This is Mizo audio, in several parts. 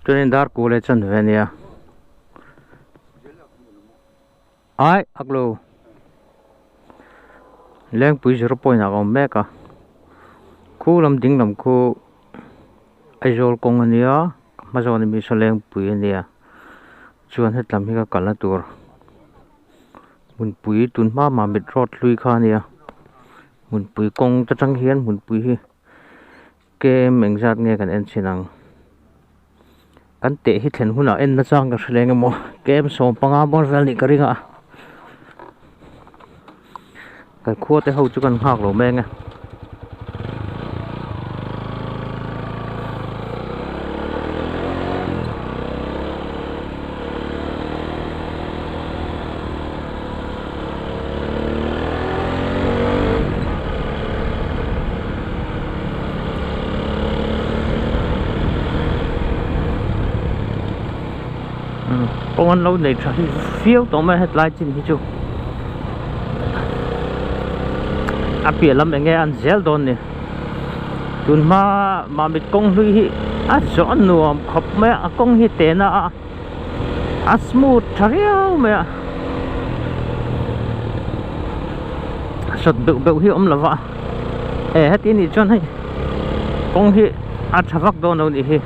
Chuanin dar kul e chan ve ania. Ai aklo Lengpui zero point ah ka awm mek a khu lam ding lam khu Aizawl kawng ania ka hma zawn ami saw Lengpui ania chuan hetlam hi ka kalna tur hmunpui tun hma Mamit road hlui kha ania hmunpui kawng te tang hian hmunpui hi kem engzat nge kan en chhin ang kan teh hi thlen hunah en na chang ka hre leng emaw kem 15 bawr vel nih ka ring a kan khua te ho chu kan nghak lo meng e. Kawng an lo nei tha hi viau tawh mai a hetlai chin hi chu a piah lam eng nge an zel dawn ni tun hma Mamit kawng hlui hi a zawh a nuam khawp mai a a kawng hi tena a a smooth tha riau mai a sawt beuh beuh hi a awm lova e heti anih chuan hei kawng hi a tha vak dawn lo nih hi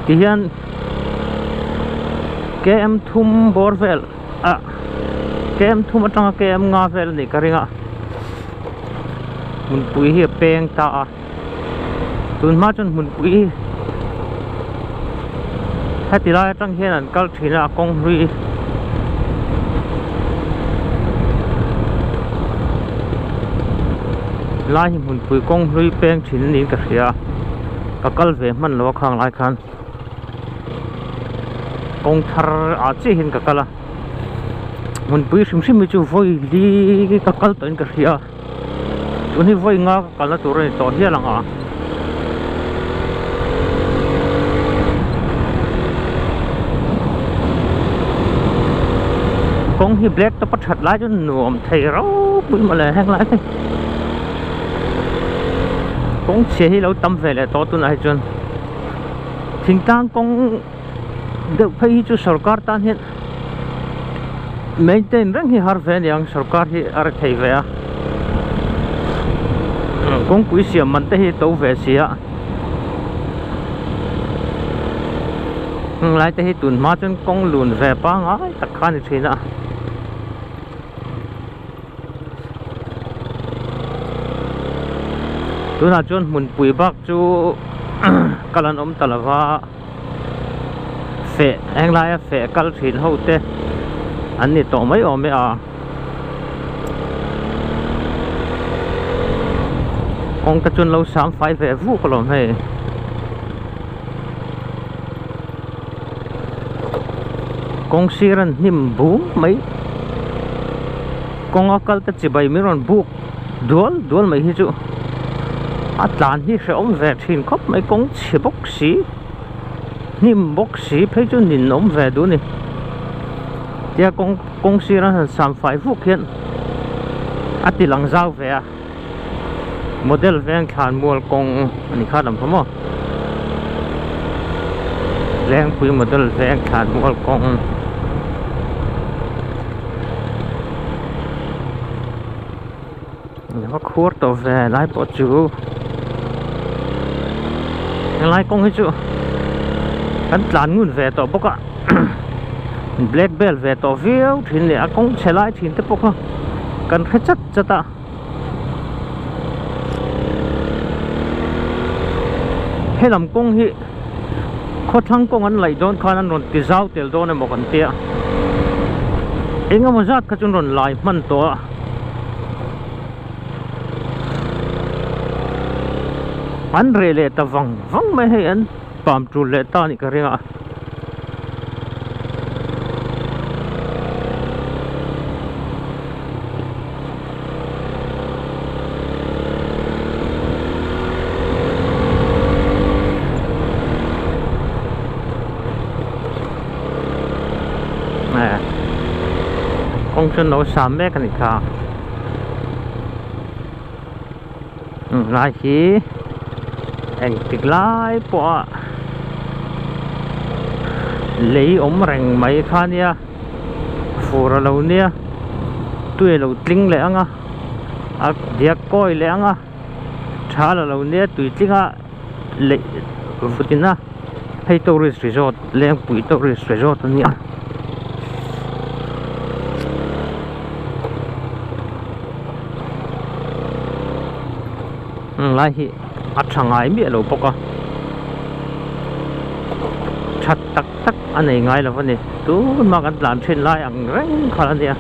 tihian km thum bawr vel ah km thum atanga km nga vel anih ka ring a hmunpui hi a peng ta a. Tun hma chuan hmunpui heti lai atang hian an kal thin a a kawng hlui lai hi hmunpui kawng hlui peng thin niin ka hria ka kal ve hman lo a khang lai khan kawng thar ah chiah hian ka kal a hmunpui hrim hrim hi chu vawi li ka kal tawhin ka hria. Tun hi vawi nga ka kalna tur a ni tawh hial ang a. Kawng hi black top a that lai chu nuam thei ropui mawle heng lai te. Kawng chhia hi lo tam ve leh tawh tunah hi chuan thingtlang kawng deuh phei hi chu sorkar tan hian maintain reng hi har ve aniang sorkar hi a ri thei ve a kawngpui siam man te hi to ve si a heng lai te hi tun hma chuan kawng lun ve pangai tak kha a ni thin a. Tunah chuan hmunpui bak chu kal an awm ta lova. Feh heng laia feh kal thin ho te an ni tawh mai awm e a kawng te chuan lo sang fai ve vuk alawm hei kawng sir an hnim bum mai kawnga kal te chibai min rawn buk dual dual mai hi chu a tlan hi hrehawm ve thin khawp mai kawng chhe bawk si hnim bawk si phei chu nin awm ve duh a ni tia kawng kawng sir a han sam fai vuk hian a ti lang zau ve a model veng thlan mual kawng a ni kha lam kha maw Lengpui model veng thlan mual kawng. Va khuar tawh ve lai pawh chu helai kawng hi chu kan tlan ngun ve tawh bawk a black belt ve tawh viau thin leh a kawng chhe lai thin te pawh kha kan hre chat chat a helam kawng hi khawthlang kawng an laih dawn khan an rawn ti zau tel dawn emaw kan tia eng emaw zat kha chu an rawn lai hman tawh a an reh leh ta vang vang mai hei an pam tul leh ta anih ka ring a. Kawng chu an lo sam mek a nih kha lai hi. Engtik lai pawha lei awm reng mai kha nia fur a lo nia tui a lo tling leh ang a a diak kawi leh ang a thal a lo nia tui tlinga leih vut in a hei tourist resort lengpui tourist resort a nia. Lai hi a tha ngai miah lo bawk a that tak tak a nei ngai lo a ni tunhma kan tlan thin lai ang reng kha a nia.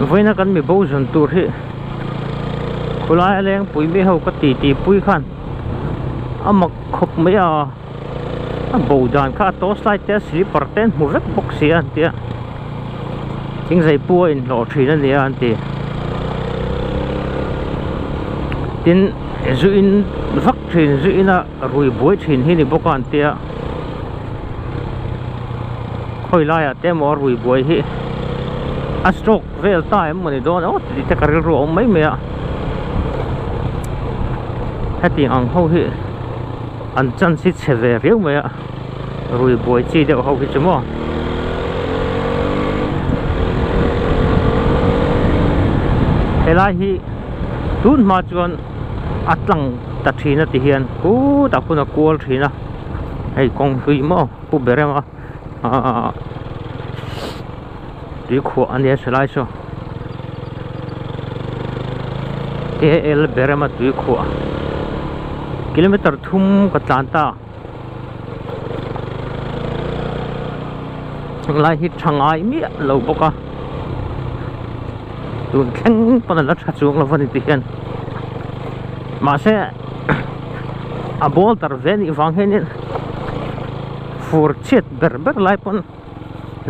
Vawiina kan mi bo zawn tur hi khulai a lengpui mi ho ka ti ti pui khan a mak khawp mai a a bo dan kha a torch light te a slipper te an hmu vek bawk si a an tia thingzai pu a inhlawh thin a nia an ti tin zu in vak thin zu ina rui buai thin hi ni bawk a an tia khawi laiah te emaw a rui buai hi a stroke vel ta em mawni dawn aw tih te ka rilru a awm mai mai a hetiang ang ho hi. An chance hi chhe ve riau mai a rui buai chi deuh ho hi chu maw. Helai hi tun hma chuan a tlang ta thin a ti hian khutah hun a kual thin a hei kawng hlui maw pu ber emaw ahh tui khuah a nia helai saw K L Berema tui khuah kilometer thum ka tlan ta lai hi tha ngai miah lo bawk a tun thleng pawn a la tha chuang lo a ni ti hian mahse a boulder ve nih vang hianin fur chhiat ber ber lai pawn.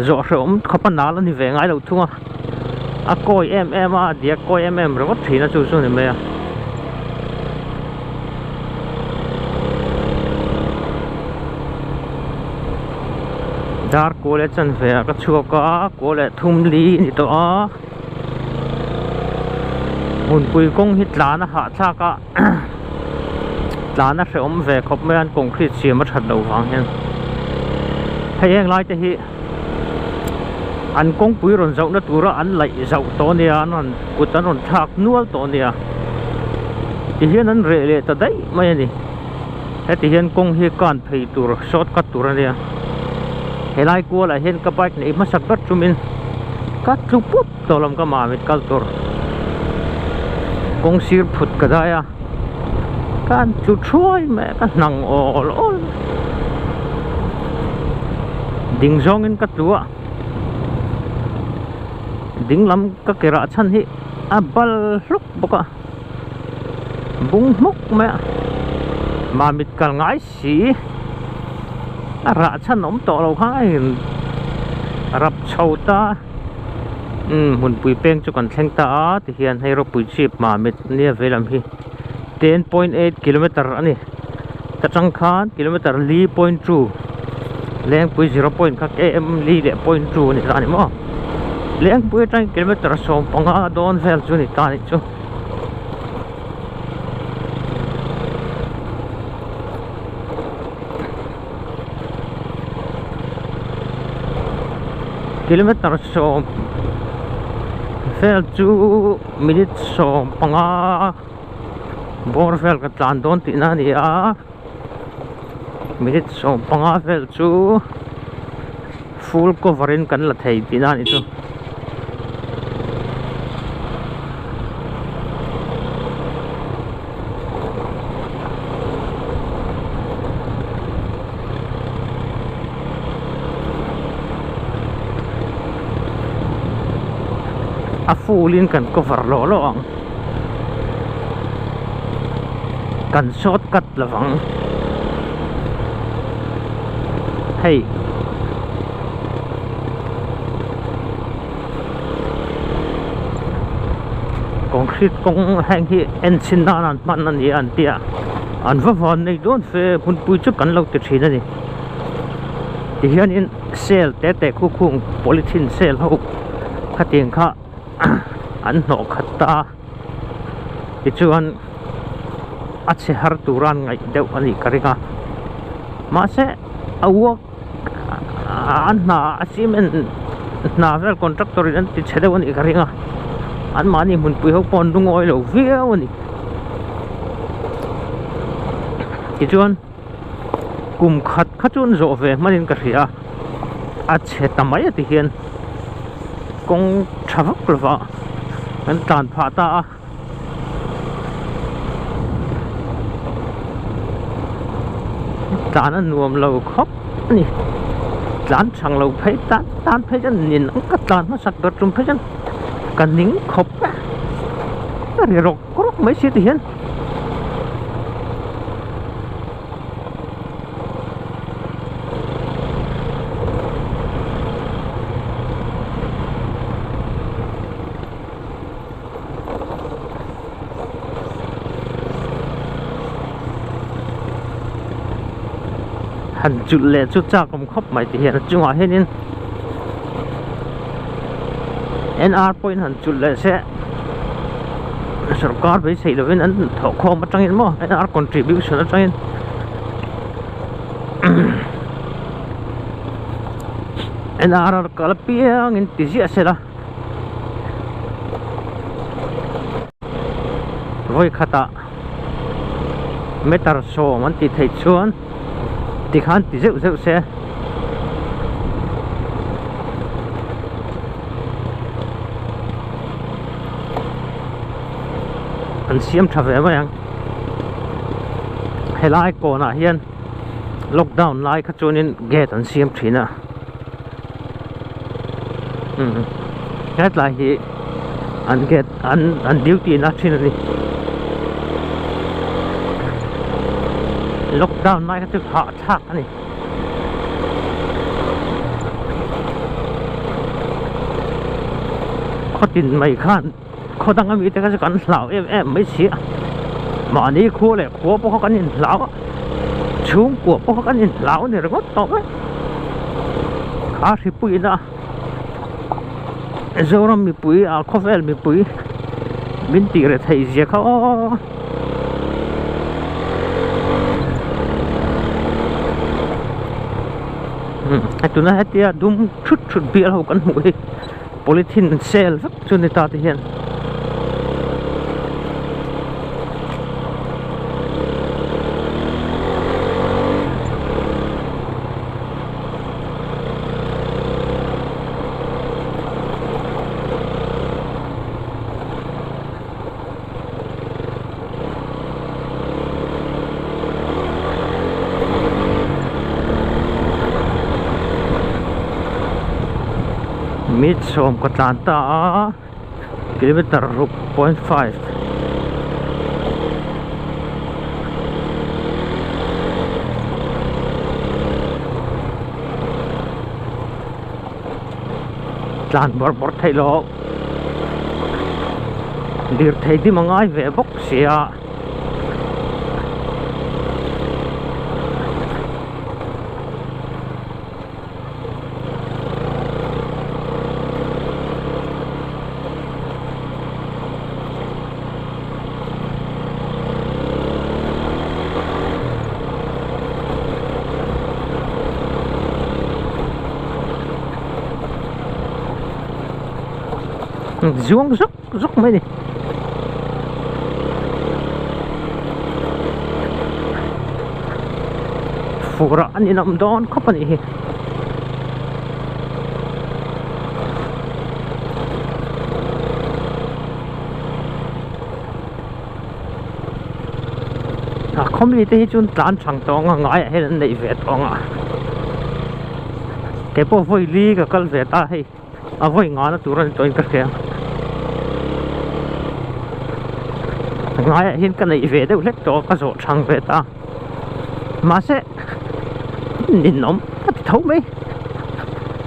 Zawh hrehawm khawp a nal a ni ve ngai lo thung a, a kawi em em a, a diak kawi em em ringawt thin a chu chu a ni mai a. Dar kua leh chanve ah ka chhuak a, kua leh thum li a ni tawh a, hmunpui kawng hi tlan a hahthlak a. Tlan a hrehawm ve khawp mai a an concrete siam a that loh vang hian hei heng lai te hi an kawngpui rawn zauh na tura an laih zauh tawh a nia an rawn kut an rawn thlak nual tawh a nia tihian an reh leh ta daih mai a ni heti hian kawng hi kan phei tur short cut tur a nia helai kual ah hian ka bike neih hmasak ber tumin ka tlu pup. Tawh lam ka mamit kal tur kawng sir phut ka dai a ka han tlu thuai mai a ka hnang awl awl ding zawngin ka tlu a ding lam ka ke rah chhan hi a bal hluk bawk a bung hmuk mai a mamit kal ngai si a rah chhan awm tawh lo kha a in rap chho ta. Umm hmunpui peng chu kan thleng ta a tihian hei ropui chhip mamit nia veilam hi 10.8 kilometer a ni ta tang khan kilometer li point two lengpui zero point kha km li leh point two a ni ta a ni maw lengpui atangin kilometer 15 dawn vel chu a ni ta a nih chu. Kilometer sawm vel chu minute 15 bawr vel ka tlan dawn tihna a ni a minute 15 vel chu full cover in kan la thei tihna a nih chu. A full in kan cover lawh lawh ang kan short cut lovang hei. Concrete kawng heng hi en chhin nan an hman a ni a an ti a, an va van nei dawn fe hmunpui chu kan lo ti thin a ni. Tihianin sel te te khu khung polythene sel ho khatiang kha an hnawh khat ta a, tichuan a chhe har tura an ngaih deuh a nih ka ring a, mahse a uak an hna a cement hna vel contractor in an ti chhe deuh a nih ka ring a an mahni hmunpui ho pawh an lungawi lo viau a ni tichuan kum khat kha chu an zawh ve hman in ka hria a chhe ta mai a ti hian kawng tha vak lova an tlan phah ta a. Tlan a nuam lo khawp a ni tlan chang lo phei tan tan phei chuan nin ang ka tlan hmasak ber tum phei chuan ka ning khawp a ka ri rawk rawk mai si ti hian. Han chulh leh chu chak awm khawp mai ti hian a chungah hianin N R pawhin han chulh leh se sorkar beisei lovin an thawh khawm atangin maw N R contribution atangin N R a kal apiangin ti ziah sela. Vawi khatah meter sawm an tih theih chuan tikhan ti zeuh zeuh se an siam tha ve mai ang helai kawnah hian lockdown lai kha chuanin gate an siam thin a. Hetlai hi an gate an an duty na thin a ni lockdown lai kha chu hahthlak a ni khawtin mai khan khaw dang ami te kha chu kan hlau em em mai si a mahni khua leh khua pawh kha kan inhlau a chhungkua pawh kha kan inhlau a ni ringawt tawh mai kha hripuiin a Zoram mipui ah khawvel mipui min tih reh theih zia kha aw. Tuna hetia dum thut thut bial ho kan hmuh hi. Polythene an sel vek chu ni ta te hian. Mit sawm ka tlan ta a kilometer ruk point five. Tlan bawrh bawrh theih loh lirthei dim a ngai ve bawk sia. Zuang zuk zuk mai ni. Fur ah an inawm dawn khawp a nih hi. A khawmi te hi chuan tlan thang tawng a ngaiah hian an neih ve tawng a kei pawh vawi li ka kal ve ta hei a vawi ngana tur a ni tawhin ka hria ngaiah hian ka neih ve deuh hlek tawh a ka zawh thang ve ta mahse ninawm ka ti tho mai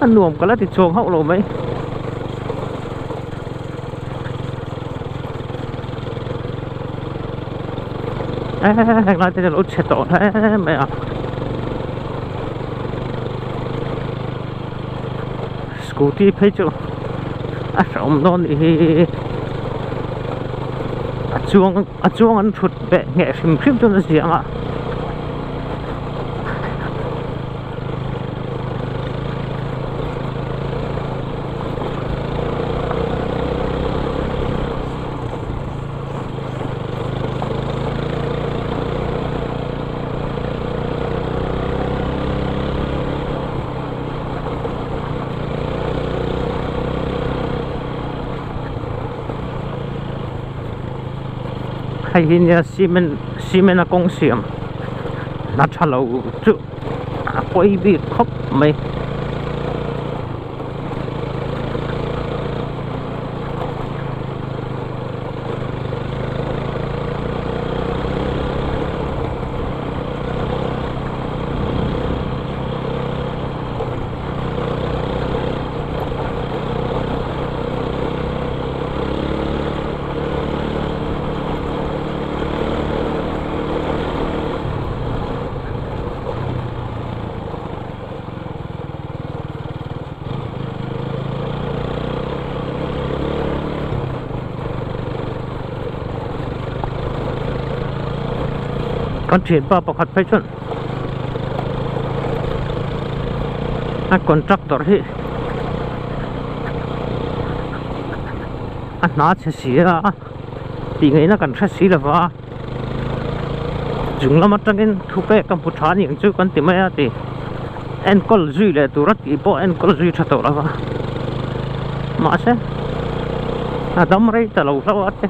a nuam ka la ti chuang hauh lo mai. Heng lai te chu a lo chhe tawh hle mai a scooty phei chu a hrehawm dawn nih hi a chuang a chuang an thut beh ngheh hrim hrim chuan a ziang a. Hei hi nia cement cement a kawng siam hna tha lo chu a pawi bik khawp mai. Kan thianpa pakhat phei chuan a contractor hi a hna chhe si a tih ngaihna kan hre si lova chung lam atangin thu pek ka hmu tha a ni ang chu kan ti mai a ti enkawl zui leh tur a tih pawh enkawl zui tha tawh lova mahse a dam rei ta lo hlauh a te.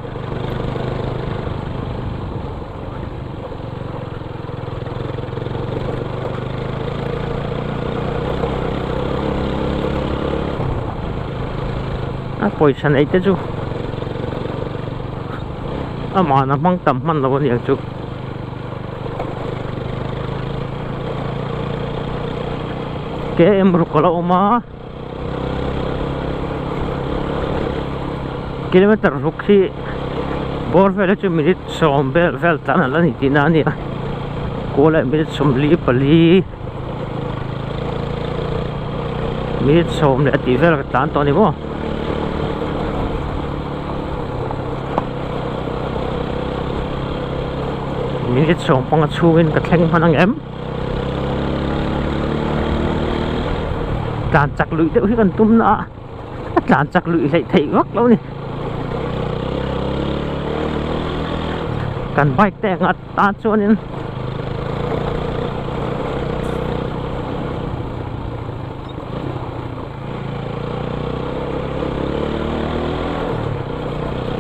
A pawisa neih te chu amah a hmang tam hman lo a niang chu. Km ruk a lo awm a kilometer ruk hi bawr vel hi chu minute sawm vel vel tlan a la ni tihna a ni a kawl ah minute 44 minute sawm leh a tih vel ka tlan tawh a ni maw. Minute sawm panga chhungin ka thleng hman ang em? Tlan chak luih deuh hi kan tum na a, a tlan chak luih hleih theih vak lo a ni. Kan bike te anga tan chuanin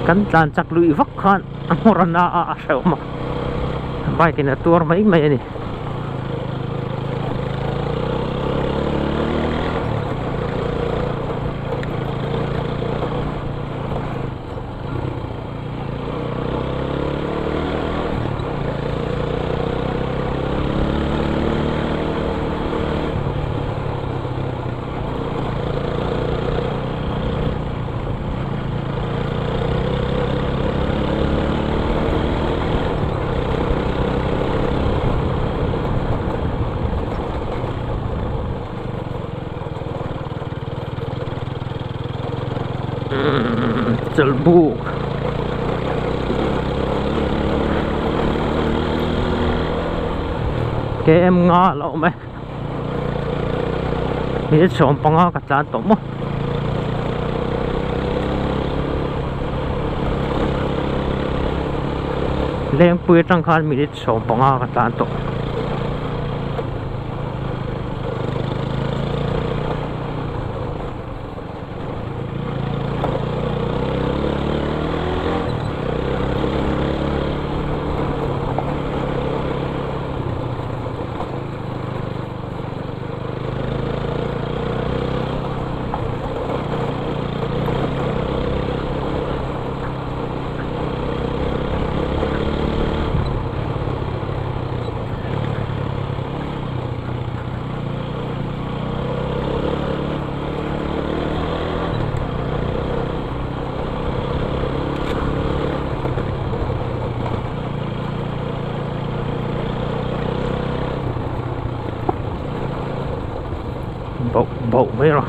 Kan tlan chak luih vak khan a hmawr a na a a hrehawm a bike in a tuar mai mai a ni. Chawlhbuk km nga a lo awm e minute 15 ka tlan tawh maw. Lengpui atang khan minute 15 ka tlan tawh. bauh mai rawh.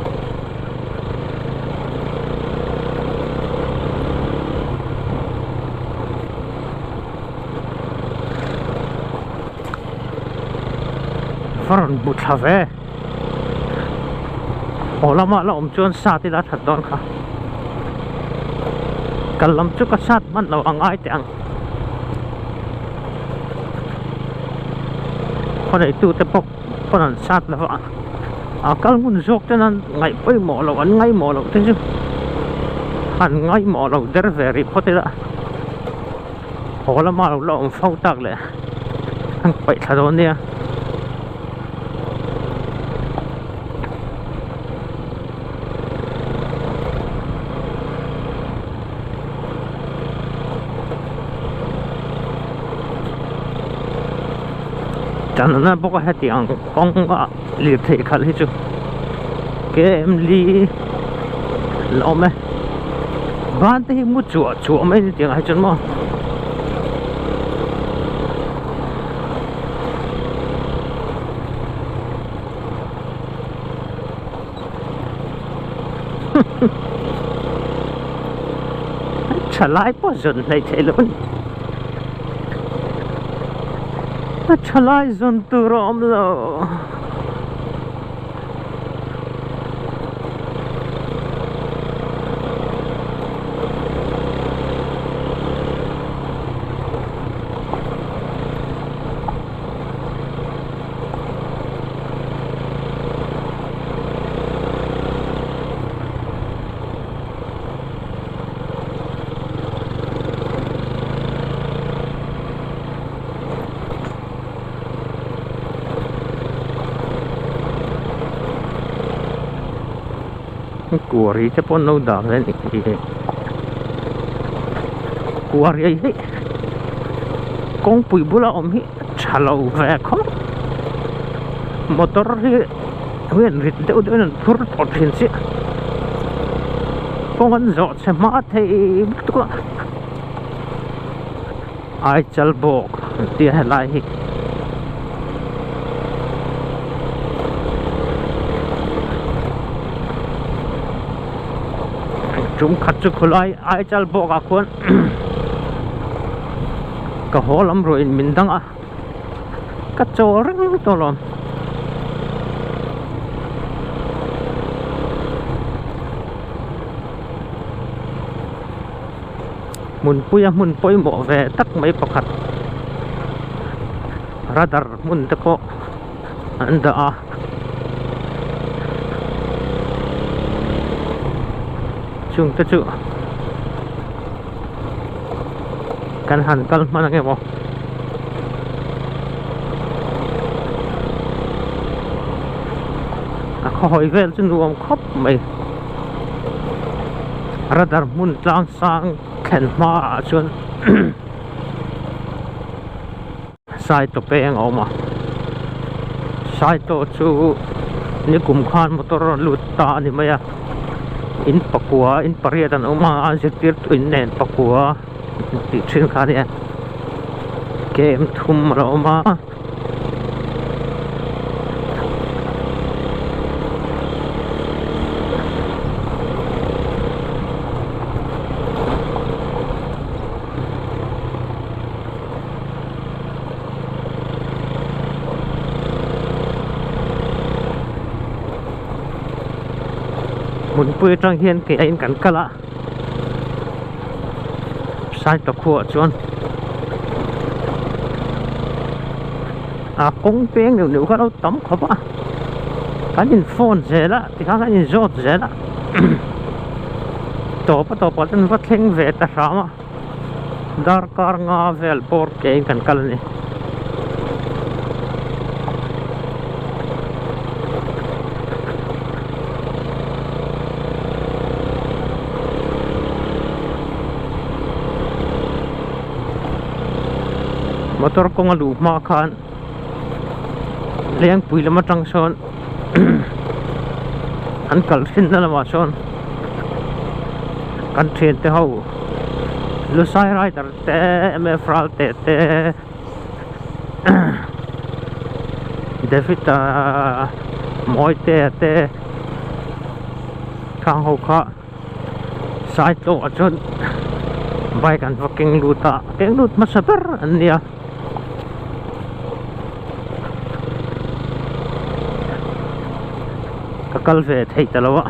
Va rawn bu thla ve. Haw lama la awm chuan sat ila that dawn kha. Kal lam chu ka sat hman lo ang ai teh ang. Khawneitu te pawh pawn an sat lo va. A kal hmun zawk ten an ngaih pawimawh loh an ngaihmawh loh te chu an ngaihmawh lo der ve rih phawt ila. Haw lama lo la awm fo tak leh an paih thla dawn nia. Tanna bawk a heti ang kawng a lirthei khalh hi chu K M Lee la awm e ban te hi mu chuah chuah mai a ni tih ang ah hi chuan maw. Thalai pawh zawn hleih theih loh a ni. A thalai zawn tur a awm lo. Kuari te pawh an lo dah ve a nih hi kuari hi kawngpui bula awm hi tha lo ve khawp motor hi hian rit deuh deuh in an phur tawh thin chiah kawng an zawh chhe hma thei lutuk a Aichal bawk an tia helai hi. Tum khat chu khulai Aichal bawk ah khuan ka haw lam ruah in min dang a ka chawl reng tawh lo. Hmunpuia hmun pawimawh ve tak mai pakhat radar hmun te pawh an dah a. Chung te chu kan han kal hman ang emaw a khawhawi vel chu nuam khawp mai radar hmun tlang sang thlen hma ah chuan Saito peng a awm a Saito chu nikum khan motor a lut ta a ni mai a in pakua in pariat an awm a a zirtirtu in nen pakua tih thin kha a nia kem thum a lo awm a. Hmunpui atang hian kei aiin kan kal a Saitawk khuaah chuan a kawng peng neuh neuh kha a lo tam khawp a kan in phone zel a tikhan kan in zawt zel a tawp a tawpah chuan va thleng ve ta hram a. Darkar nga vel bawr kein kan kal a ni. Motor kawng a luh hma khan Lengpui lam atang sawn an kal thinna lamah sawn kan thiante ho Lusai rider te M_F Ralte te David-a Mawitea te. Khang ho kha Saitlaw ah chuan bike an va keng lut a keng lut hmasa ber an nia. Ka kal ve thei ta lo a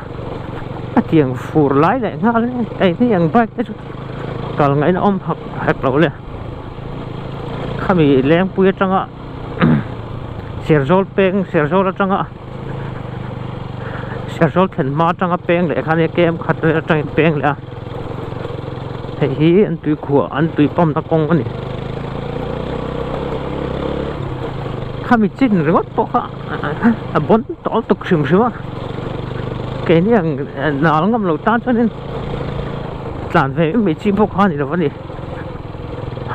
a tiang fur lai leh nghal hei hi ang bike te chu kal ngaihna awm hak hek lo le khami lengpui atanga Serzawl peng Serzawl atanga Serzawl thlen hma atanga peng leh kha nia kem khat vel atangin peng leh a hei hi an tui khuah an tui pump na kawng a ni khami chin ringawt pawh kha a bawn tawh lutuk hrim hrim a keini ang nal ngam lo tan chuanin tlan ve mai mai chi bawk kha a ni lo a ni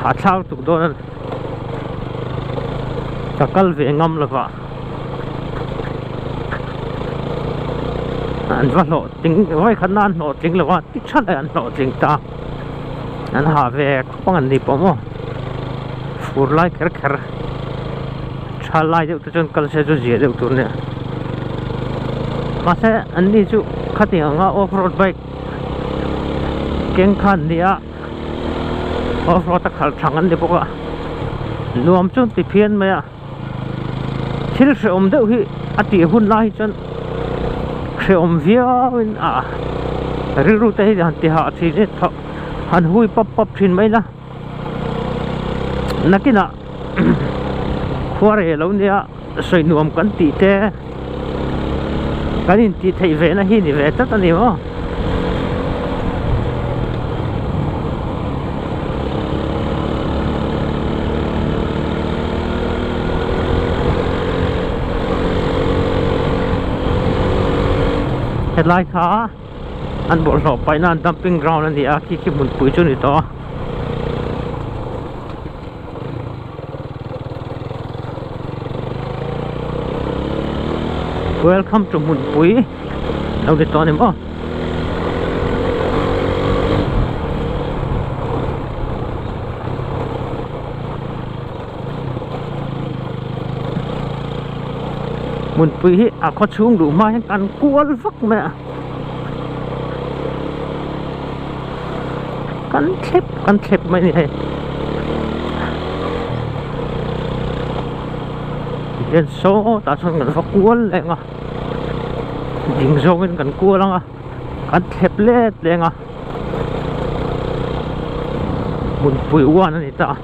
hahthlak lutuk dawn a ni ka kal ve ngam lova an va hlawh tling vawi khat na an hlawh tling lo a ti tha leh an hlawh tling ta an ha ve khawp ang an ni pawh maw fur lai kher kher tha lai deuh te chuan kal se chu zia deuh tur nia mahse an ni chu khatiang anga off road bike keng kha an ni a off road a khalh thang an ni bawk a nuam chu an ti phian mai a. Thil hrehawm deuh hi a tih hun lai hi chuan hrehawm viauin a rilru te hi han ti hah thin e thawh han hui pap pap thin mai la nakinah khua reh lo nia sawi nuam kan tih te kan intih theih ve na hi ni ve tlat a ni maw. Helai kha an bawlhhlawh paihna an dumping ground a ni a khi khi hmunpui chu a ni tawh a. Welcome to hmunpui lo ni tawh a ni maw. Hmunpui hi a khaw chhung duh hma hian kan kual vak mai a kan thlep kan thlep mai a ni hei tihian sawtah chuan kan va kual leh ang a ding zawngin kan kual ang a kan thlep let leng a hmunpui uan a ni ta.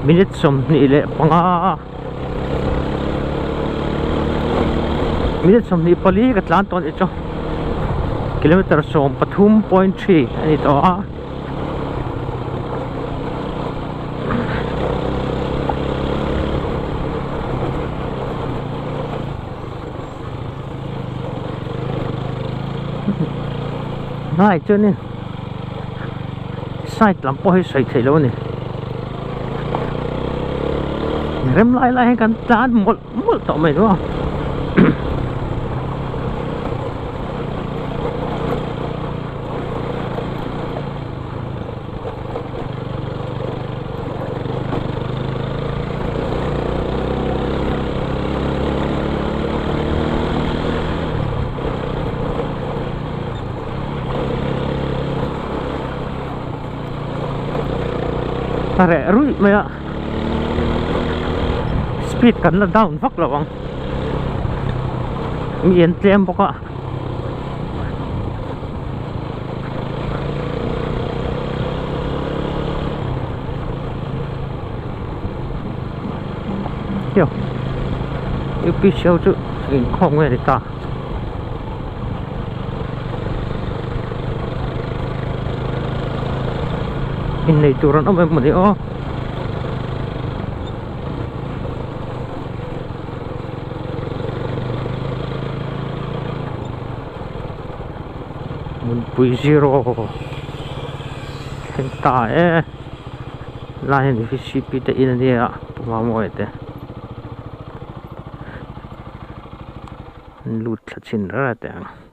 Minute 25 minute 24 ka tlan tawh a nih chu kilometer 13.3 a ni tawh a. Hnai chuanin side lam pawh hi sawi theih loh a ni rem lai lai hian kan tlan mawlh mawlh tawh mai lo a. A reh ruih mai a speed kan la down vak lo ang mi an tlem bawk a. Yo UPC ho chu inkhawm nge ni ta innei tur an awm em mawni aw. Hmunpui zero thleng ta e lai hian V C P te in a nia Pu Mamawia te an lut thla chhin reng a teh ang.